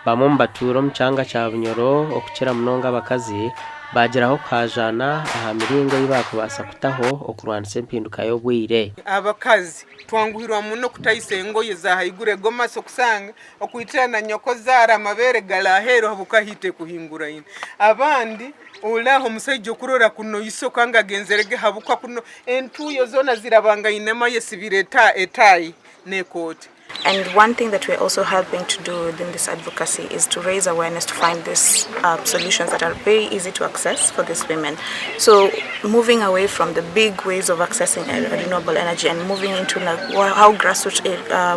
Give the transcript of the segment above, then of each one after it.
Bamwe omu batuura omu kyanga kya Bunyoro okukira munonga abakazi baagiraho kuhaajaana aha miringo ei baakubaasa kutaho okurwanisa empinduka y'obwire. Abakazi twanguhirwa muno kutaisa engoye za haiguru egomasi okusanga okwitira na nyokozaara amabeere gari aheeru ahabw'okuba hiitu ekuhinguraine. Abandi ori aho omusaija okurora kunoisa okanga agenzere ge ahabw'okuba kuno entuuyo zoona zirabangainemu ayesibire etaayi n'ekooti. And one thing that we're also helping to do within this advocacy is to raise awareness to find these solutions that are very easy to access for these women. So moving away from the big ways of accessing renewable energy and moving into like how grassroots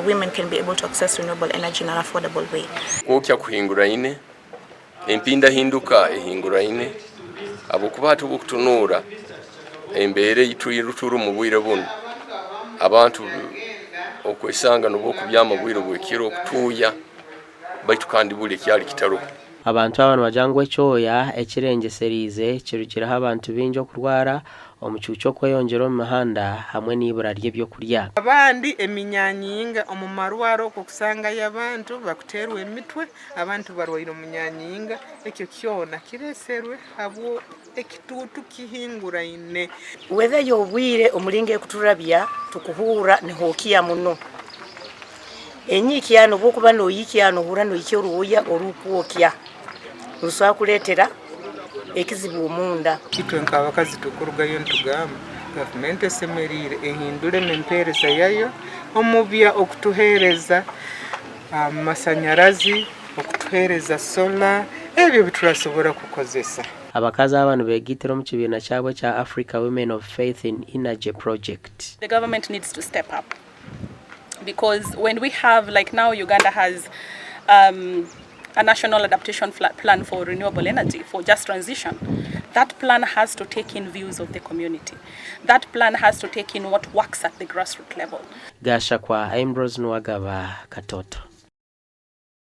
women can be able to access renewable energy in an affordable way. Kwokya kuhinguraine, empindahinduka ehinguraine ahabw'okuba hati obu okutunuura embeera ei turimu obwire bunu, abantu okwesanga n'obu okubyama obwire bw'ekiro kutuuya baitu kandi buri ekyari kitaroho. Abantu aba nibagira ngu ekyoya ekirengyesereize kirugireho abantu baingi okurwara omucuucu okweyongyera omu mihanda hamwe n'eibura ry'ebyokurya. Abandi eminyanyinga omu marwaro okwo okusangayo abantu bakuteerwa emitwe, abantu barwaire omunyanyinga, ekyo kyona kireeserwe habwo ekituutu kihinguraine. Weather y'obwire omuringo ekuturabya tukuhuurra nihokya muno. Enyikya nobu okuba noyikya nohurra noyikya orwoya orukwokya nirusobora kukuretera ekizibu omunda. Itwe nk'abakazi tukurugayo nitugamba gavumenti esemeriire ehinduremu empeereza yayo omu bya okutuheereza amasanyarazi, okutuheereza sola, ebyo ebi turasobora kukozesa. Abakazi aba nibegaitira omu kibiina kyabo ekya Africa Women of Faith in Energy Project. The government needs to step up because when we have like now Uganda has a national adaptation plan for renewable energy for just transition. That plan has to take in views of the community. That plan has to take in what works at the grassroots level. Gashakwa Ambrose Nuwagaba, Katoto.